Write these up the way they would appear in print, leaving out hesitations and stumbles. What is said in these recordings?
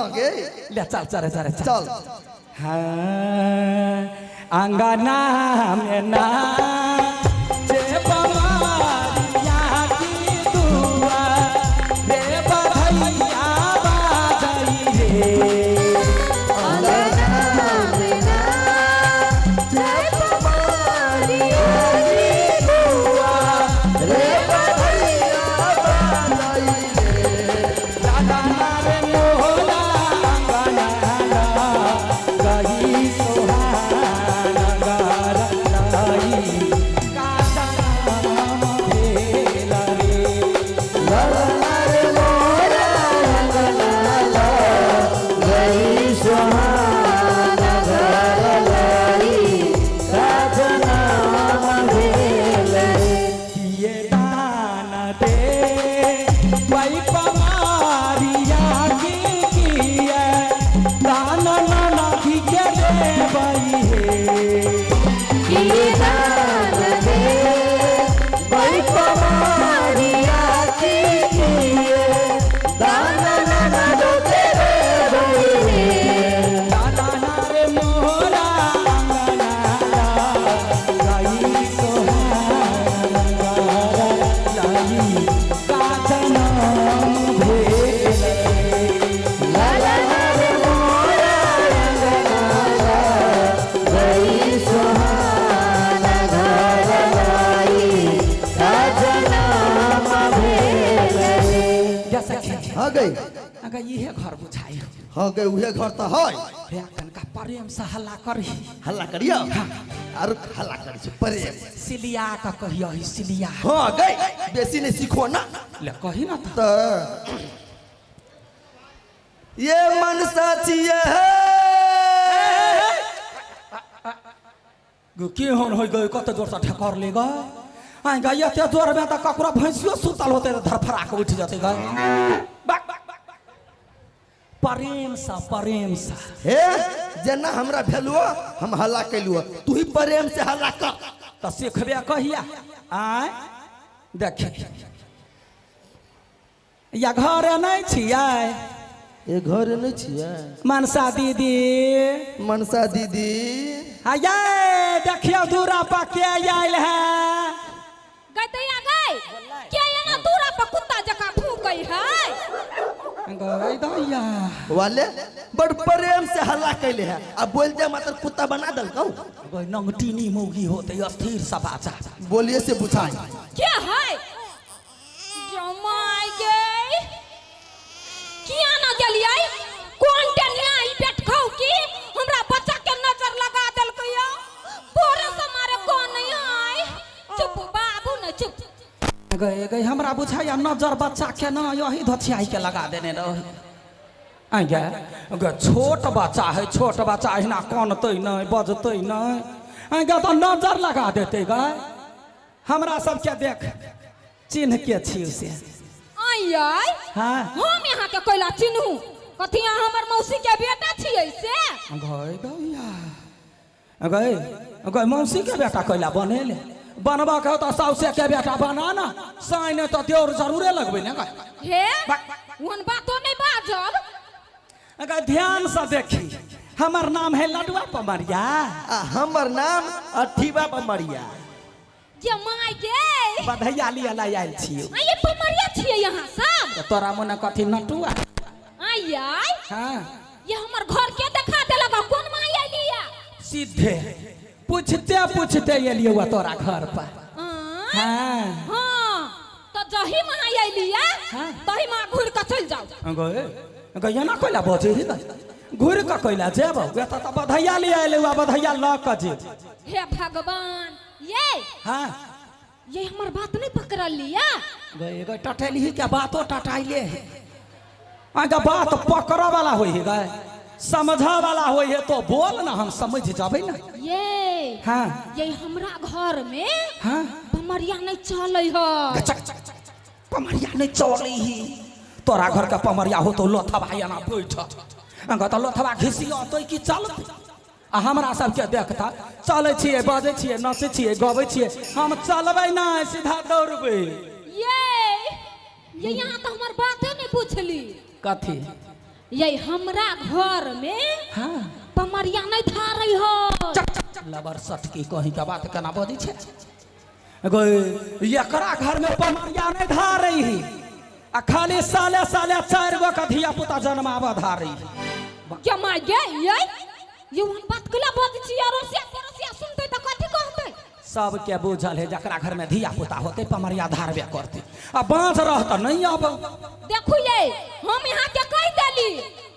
हाँ गे। ले चल चल चल चल। चल। हाँ, अंगना में ना जे बमारिया की दुआ रे बधैया बाजई रे। दादा रे मोहला अंगना गई सोहान घर लाई काचा नाम भेल रे। किए दान दे वही पमारिया की किए दान नाना की के देबई हे। दादा रे मोहरा अंगना गाई सोहान घर लाई काचन भेल रे। जा सखी। हाँ गई। अगर इहे घर बुझाई। हाँ गई, उहे घर तो है। रे कनका प्रेम से हल्ला करही। हल्ला करियो आर हल्ला करी छै प्रेम। सिलिया का कहियो ही सिलिया। हाँ गई, बेसी नहीं सीखो ना। ले कही ना तो। तो ये मनसा छिए है। गो के होन होई गई, कत जोर से ठेकर ले गए आइ गई, एते जोर में त ककरो भैंसियो सुतल होते त धरफड़ा के उठ जते गए। बाक बाक बाक बाक। प्रेम सा प्रेम सा। हे जेना हमरा भेलुओ हम हल्ला कैलुओ, तू ही प्रेम से हल्ला कर। त सिखबे कहिया आय देख या घर नहीं छियै। ए घर नहीं छियै। मनसा दीदी। मनसा दीदी। आये देखियो दूरा पर के आयल है। गदैया गई के एना दूरा पर कुत्ता जकाँ भूकै है। गई दैया वाले बड़ प्रेम से हल्ला कैले है, अब बोल दे मात्र कुत्ता बना दलकौ। गई नंगटीनी मौगी होते अस्थिर सा बाचा। बोलिए से बुझाई के है जमाई गई किया ना गेलियै कोन टेनिया ई बैठखौ की हमरा बच्चा के नजर लगा देलकै या पोरे से मारे कोन नहीं आय। चुप बाबू न चुप। गए गए हमरा बुझाइया नजर बच्चा के ना यही धोछियाई के लगा देने रहे। आइ गे गे छोट बच्चा है, छोट बच्चा अहिना कानतै नहि बजतै नहि, आइ गे तऽ नजर लगा देतै गए। हमरा सबके देख चिन्ह के छी से। आइ आइ हाँ हम यहाँ के कोइला चिन्हू कथी अहाँ हमर मौसी के बेटा छियै से। गए गैया गए गए मौसी के बेटा कोइला बनेले बनबा के तऽ साउसे के बेटा बना ना, साइन तऽ देवर जरूरे लगबै ने गए। हे ओहन बातो नहीं बाजब। अगर ध्यान से देखी हमर नाम है लडुआ पमरिया। आ हमर नाम अठीबा पमरिया। जे my गे बधैया लिया लाई आयल छियै। आ ये पमरिया छियै यहाँ सब। तऽ तोरा मोने कथी नटुआ। आइ आइ हाँ ये हमर घर के देखा देलक कोन my एलिया। सीधे पूछते पूछते एलियो तोरा घर पर। हाँ हाँ तो जही माँ एलिया हाँ। तही माँ घुर के चल जाओ। गए गए ना कोइला बजे ही घुर के कोइला जेबौ एतऽ तऽ बधैया लिया एलै बधैया लऽ कऽ जेब। हे भगवान ये हाँ ये हमर बात नहीं पकड़ल लिया। गए गए टटेलही के बातो टटाइले है। आगे बात पकड़ वाला होई है गए समझा वाला होई है तो बोल ना हम समझ जाबे ना। ये हाँ ये हमरा घर में हाँ पमरिया नहीं चलै है। पमरिया नहीं चलै ही तोरा घर का पमरिया हो तो लोथवा एना बैठ अंग तो लोथवा घिसियतै कि चलतै। आ हमरा सबके देखता चलै छियै बजै छियै नचै छियै गबै छियै, हम चलबै नहि सीधा दौड़बै। ये यहाँ तो हमर बाते नहीं पूछली। कथी? ये हमरा घर में हाँ पमरिया नहीं धारै हो। लबर सटकी कहीं का बात केना बजै छै गई, एकरा घर में पमरिया नहीं धारै ही आ खाली साले साले 4 गो का धिया पुता जन्माबऽ धारै ही। क्या माय गे ये वन बात कला बजै छी अरोसिया पड़ोसिया सुनतै त कथि कहतै? सबके बुझल है जकरा घर में धिया पुता होते पमरिया धारबे करते आ बाँझ रहत नहीं आब। देखू ये हम यहाँ के कह देली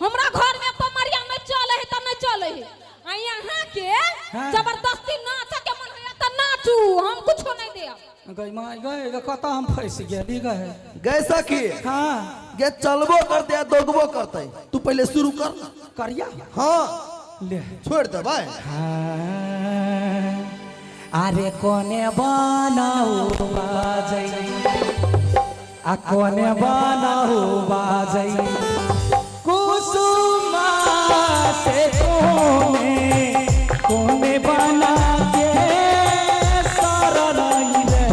हमरा घर में पमरिया नहीं चले है त नहीं चले है आ यहाँ के हाँ। जबरदस्ती नाच के मन होया त नाचू हम कुछो नहीं देब। गई माय गई कत हम फंस गेली गए। गए सखी हाँ गे चलबो करते आ दोगबो करते तू पहले शुरू कर करिया। हाँ ले छोड़ दे भाई। हाँ, अरे कोने बनाऊ बाजई आ कोने बनाऊ बाजई कुसुमा से कोने कोने बना के सरनई रे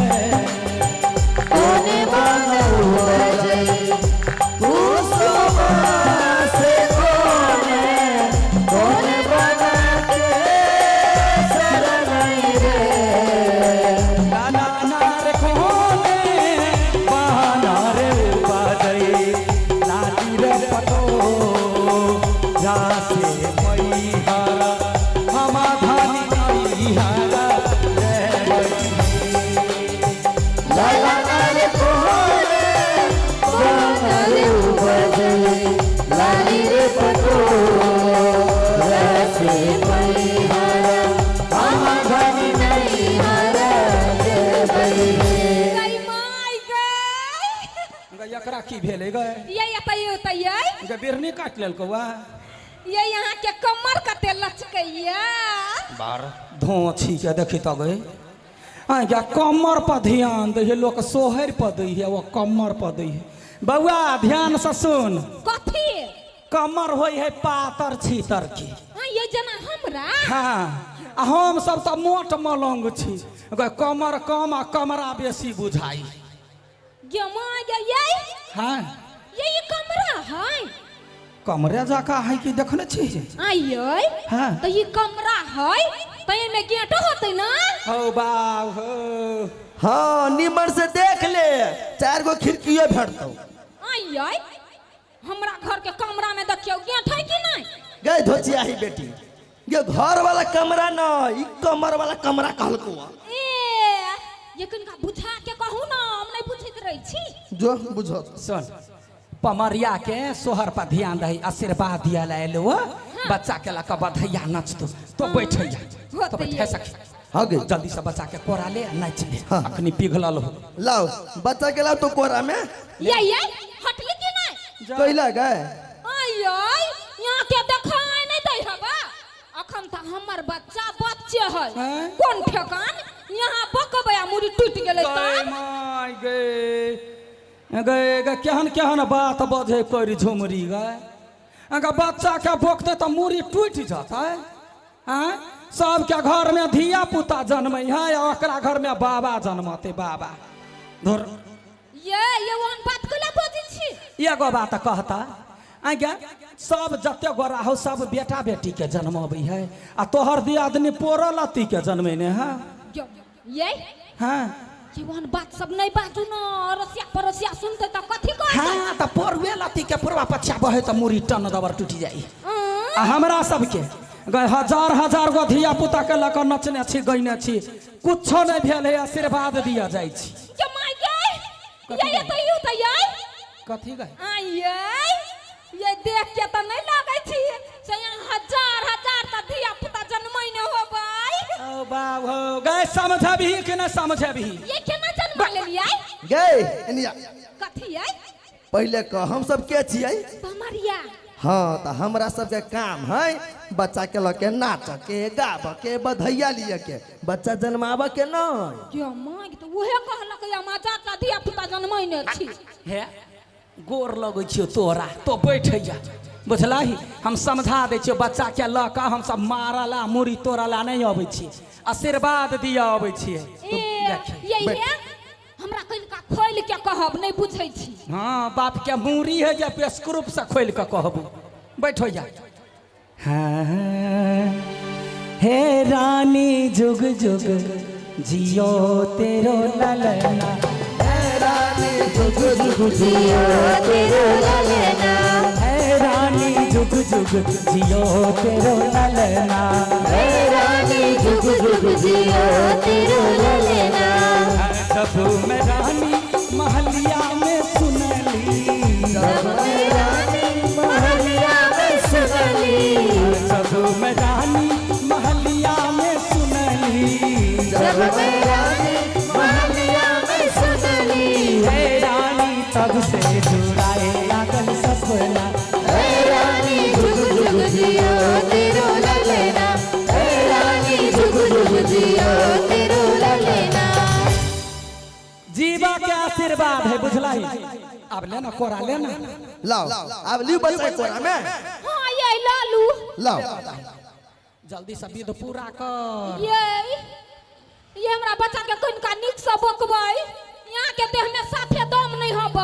कोने बनाऊ बाजई कुसुमा से कोने कोने बना के सरनई रे नाना नार कोने बना रे बाजई लाली रे पटो जासे मैहरा हमा धानी मैहरा रे लाला रे कोने बना रे बाजई लाली रे पटो जासे मैहरा हमा धानी मैहरा रे गई माय गई गई एकरा की भेलै गई ये ये त ये गई बिरनी काटि लेलकौ वा ये यहाँ के कमर कते लचकैया बार धोछी के देखी त गई आ कमर पर ध्यान दै है लोक सोहर पर दै है वो कमर पर दै है। बौआ ध्यान से सुन कथी कमर होय है पातर छीतर की। हाँ ये जना हमरा। हाँ आ हम सब त मोट मलंग छी कमर कम आ कमरा बेसी बुझाई। गे माय गे ये हाँ ये कमरा है कमरे जाका है कि देखने छी आइए। हाँ तो ये कमरा है तो ये में गेटो होते ना। हो बाब हो हाँ निमन से देख ले 4 गो खिड़कियों भेटतौ। आइए हमरा घर के कमरा में देखियो गेट है कि नहीं? गई धोचिया ही बेटी ये घर वाला कमरा न ई कमर वाला कमरा कहलको। ए ये कनका बुझा के कहू ना हम नहीं बुझैत रही छी। जो बुझत सुन पमरिया के सोहर पर ध्यान रही आशीर्वाद दिया एलो बच्चा के लक बधैया नचतो तो बैठैया तो बैठे सखी। हाँ गई जल्दी से बच्चा के कोरा ले नाच ले। हाँ। अखनी पिघलल हो लाओ बच्चा के लाओ तो कोरा में ये हटली कि नहीं कैला गए? आय यहाँ के देखाय नहीं दै हबा अखन त हमर बच्चा बच्चे है कोन ठेकान यहाँ बकबै आ मुड़ी टूट गेलै त my गए गए गए केहन केहन बात बजे करी झुमरी गए अगर बच्चा के बोकते तो मुड़ी टूट जाता है। हाँ सबके घर में धिया पुता जन्मै है आ ओकरा घर में बाबा जन्मते बाबा धुर ये वन बात कला बजै छी। एगो बात कहता आज्ञा सब जते गोरा हो सब बेटा बेटी के जन्मबै है आ तोहर दियादनी पोरल अति के जन्मेने है। ये हाँ ये वन बात सब नहीं बाजू न रसिया परसिया सुनते त कथि कहते? हाँ त पोरवे लती के पुरवा पछा बहे त मुड़ी टन दबर टूटि जाई। आ हमरा सबके गए हजार हजार गो धिया पुता के लक नचने छी गइने छी कुछो नहीं भेल है आशीर्वाद दिया जाय छी। के my गए ये त you त ये कथि गए? आइए ये देख के त नहीं लागै छी से यहाँ हजार हजार त धिया पुता जन्मै ने होबै। ओ बाब हो गए समझबही कि न समझबही? ये केना जन्म लेलियै? गए एनिया कथि है? पहले कह हम सब के छियै? पमरिया। हाँ तो हमरा सबके काम है बच्चा के लके नाच के गाब के बधैया लिए के बच्चा जन्माब के नहीं। के माय त उहे कहलक या माजा त धिया पुता जन्मै ने छी। हे गोर लगै छियौ तोरा तो बैठैया बुझलही हम समझा दै छियौ बच्चा के लऽ कऽ हम सब मारला मुड़ी तोड़ला नहीं अबै छी आशीर्वाद दिया अबै छियै। ये हमरा कनिका खोलि के कहब नहीं बुझै छी। हाँ बाप के मूड़ी है जे पेस्क्रूप से खोलि के कहबू। बैठो जा। हाँ हे रानी जुग जुग जियो तेरो ललना, हे रानी जुग जुग जियो तेरो ललना, हे रानी जुग जुग जियो तेरो ललना, हे रानी जुग जुग जियो तेरो ललना। जब मैं रानी महलिया में सुनली, जब मैं रानी महलिया में सुनली, जब मैं रानी महलिया में सुनली, जब मैं रानी महलिया में सुनली, हे रानी तब से जुड़ाए लागल सपना, हे रानी जुग जुग जियो तेरो ललना, हे रानी जुग जुग जियो तेरो ललना। जीवा के आशीर्वाद है बुझला ही। अब लेना कोरा लेना, लाओ अब लियो बच्चा कोरा में। हाँ ये लालू लाओ जल्दी से विध पूरा कर। ये हमरा बच्चा के कनिका नीक से बकबै, यहाँ के देह में साफे दम नहीं हब।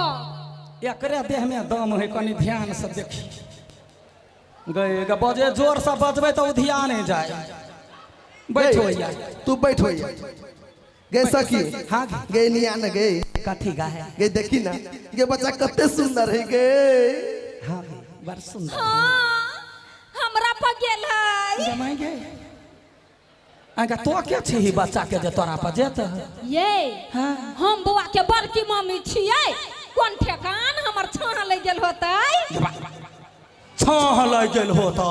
एकरे देह में दम है, कनी ध्यान से देखी गए गे बजे जोर से बजबै तो ध्यान नहीं जाए। बैठो यार तू बैठो यार। गए सखी हाँ गए निया न गए कथी गाए गए देखी ना गे बच्चा कते सुंदर है गे। हाँ बड़ सुंदर। हाँ हमरा पर गेल है जमाई गे आगा तो के छी बच्चा के जे तोरा पर जेत ये। हाँ हम बौआ के बड़की मम्मी छियै, कोन ठेकान हमर छाह लग गेल होतै। छाह लग गेल होता